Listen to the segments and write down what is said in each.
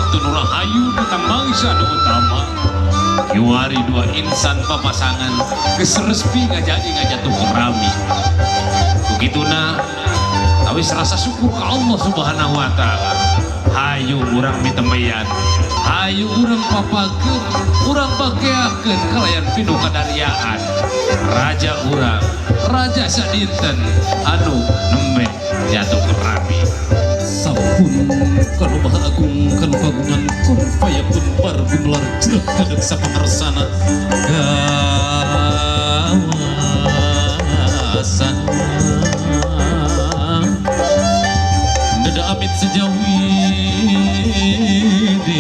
Ratu nu rahayu datang mangsa nu utama. Kiwari dua insan papasangan geus resmi ngajadi ngajatuh rami. Begituna tawis rasa syukur ka Allah Subhanahu wa taala. Hayu urang mitemeyan, hayu urang papageun, urang bageakeun kalayan pinuh kadariaan. Raja urang, raja sadinten anu nembe jatuh rami. Sampun kanu maha agung kanu kagungan kun fayakun bar gumelar jreg kadek sapangarsana kawasan dada amit sejawi di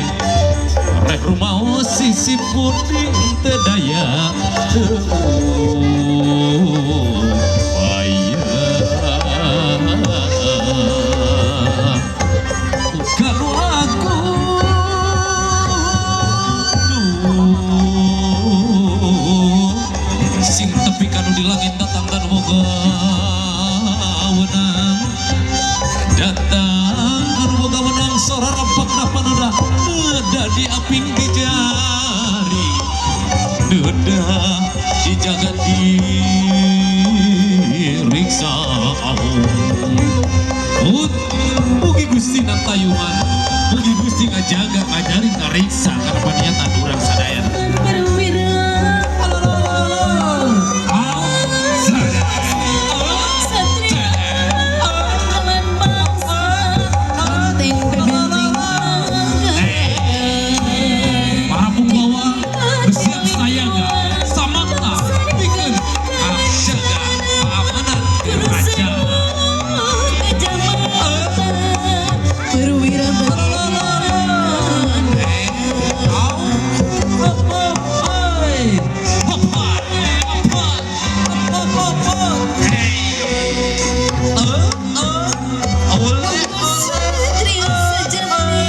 reh rumaos sisi putih teu daya teu upaya. Kanu aku sing tepi kanu di langit datang kanu boga wenang, datang kanu boga wenang sora rempakna panada neda di aping di jari neda di jagat diriksa Ut, mugi Gusti nantayungan, mugi Gusti ngajaga ngajarin ngariksa karena paniatan urang sadaya. Perwira satria pahlawan bangsa benteng benteng negara. Para punggawa bersiap sayaga samakta pikeun ngajaga keamanan raja. Perwira satria sejati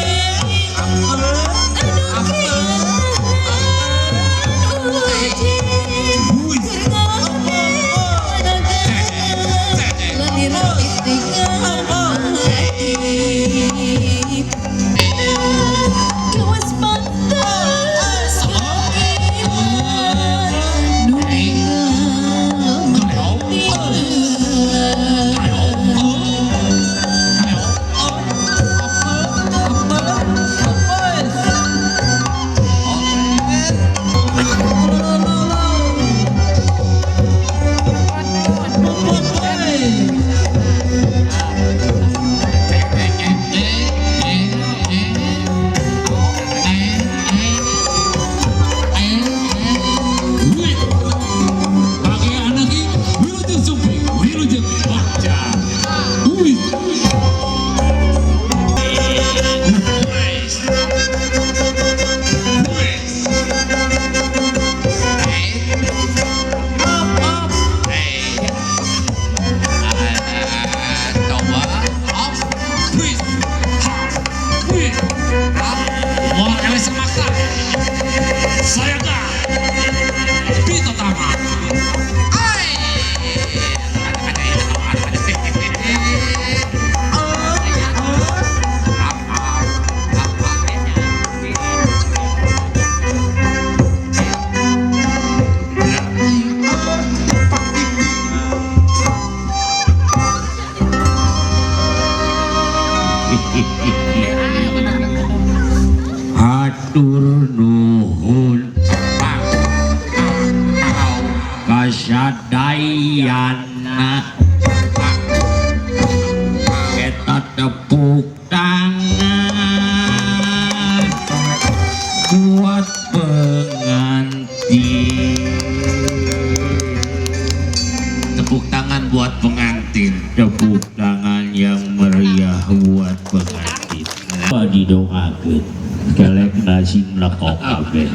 Bagi anak ini, wilujeng sumping, wilujeng bagja. Wih. Hatur nuhun kasadayana eta tepuk tangan buat pengantin. Tepuk tangan buat pengantin. Tepuk tangan yang meriah buat pengantin. Apa didoakeun kelek nasi mlekok kabeh.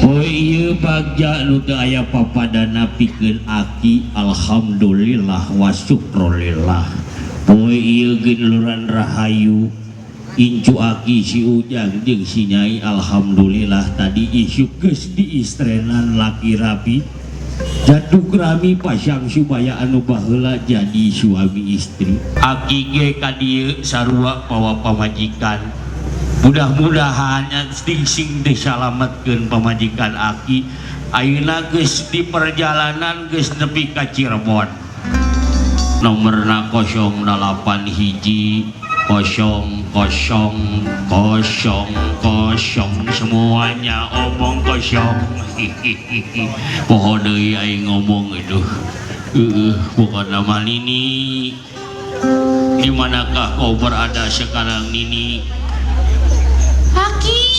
Oh iya bagja nu teu aya papadana pikeun aki, alhamdulillah wa syukrulillah. Poe ieu geuluran rahayu incu aki si Ujang jeung si Nyai, alhamdulillah tadi isuk geus diistrenan laki rapi. Jatuh kerami pasang supaya anu baheula jadi suami istri. Aki ge ka dieu sarua mawa pamajikan. Mudah-mudahan sing disalametkeun pamajikan aki. Ayeuna geus di perjalanan geus nepi ka Cirebon. Nomorna 081 0 0 0 0 semuanya omong kosong. Hihihi. Poho deui aing ngomong aduh. Bukan nama Nini. Di manakah kau berada sekarang Nini? Aki.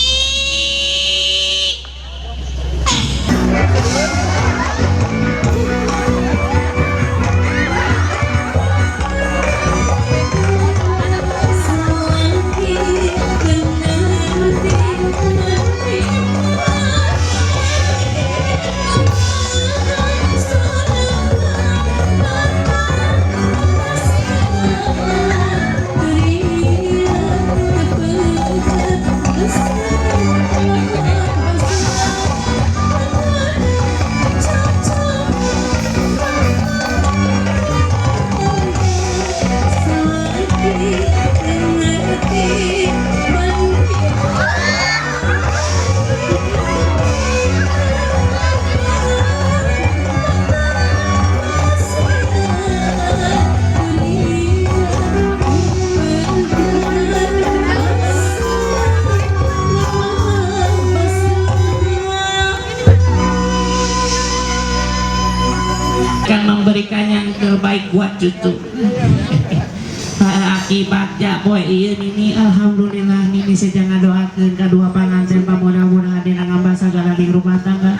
Akan memberikan yang terbaik buat cucu. Aki Bagja boy iya Nini alhamdulillah Nini sejak ngadoakeun kadua panganten pamudah-mudahan dina ngambah sagala di rumah tangga.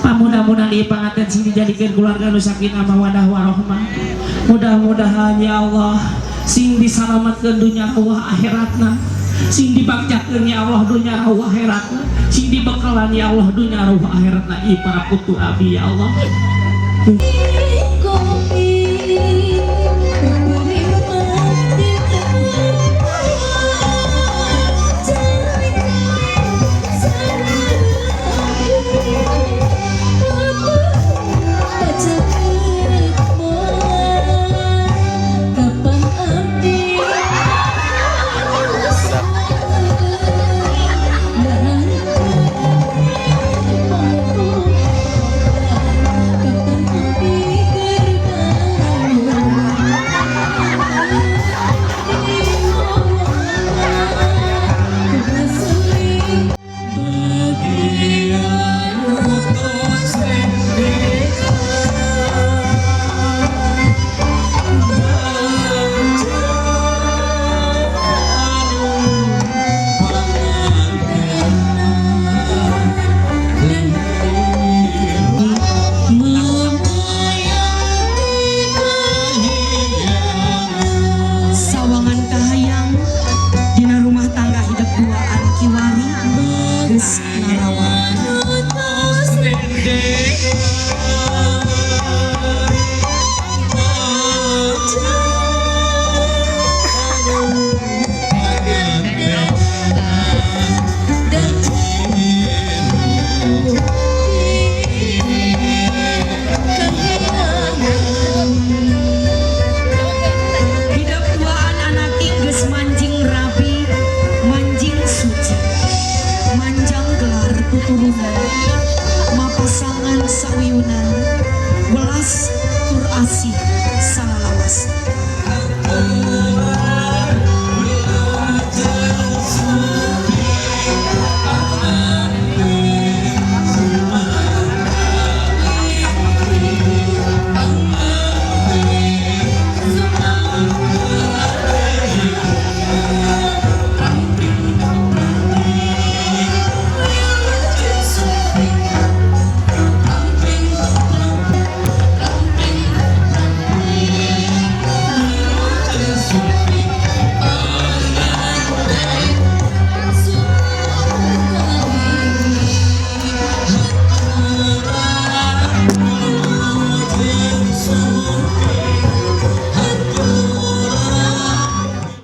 Pamudah-mudahan di panganten sing dijadikeun keluarga nu sakinah mawadah warohmah. Mudah-mudahan ya Allah sing disalametkeun dunya Allah akhiratna. Sing dibagjakeun ya Allah dunya Allah akhiratna. Sing dibekalan ya Allah dunya Allah akhiratna ieu para putu abdi ya Allah.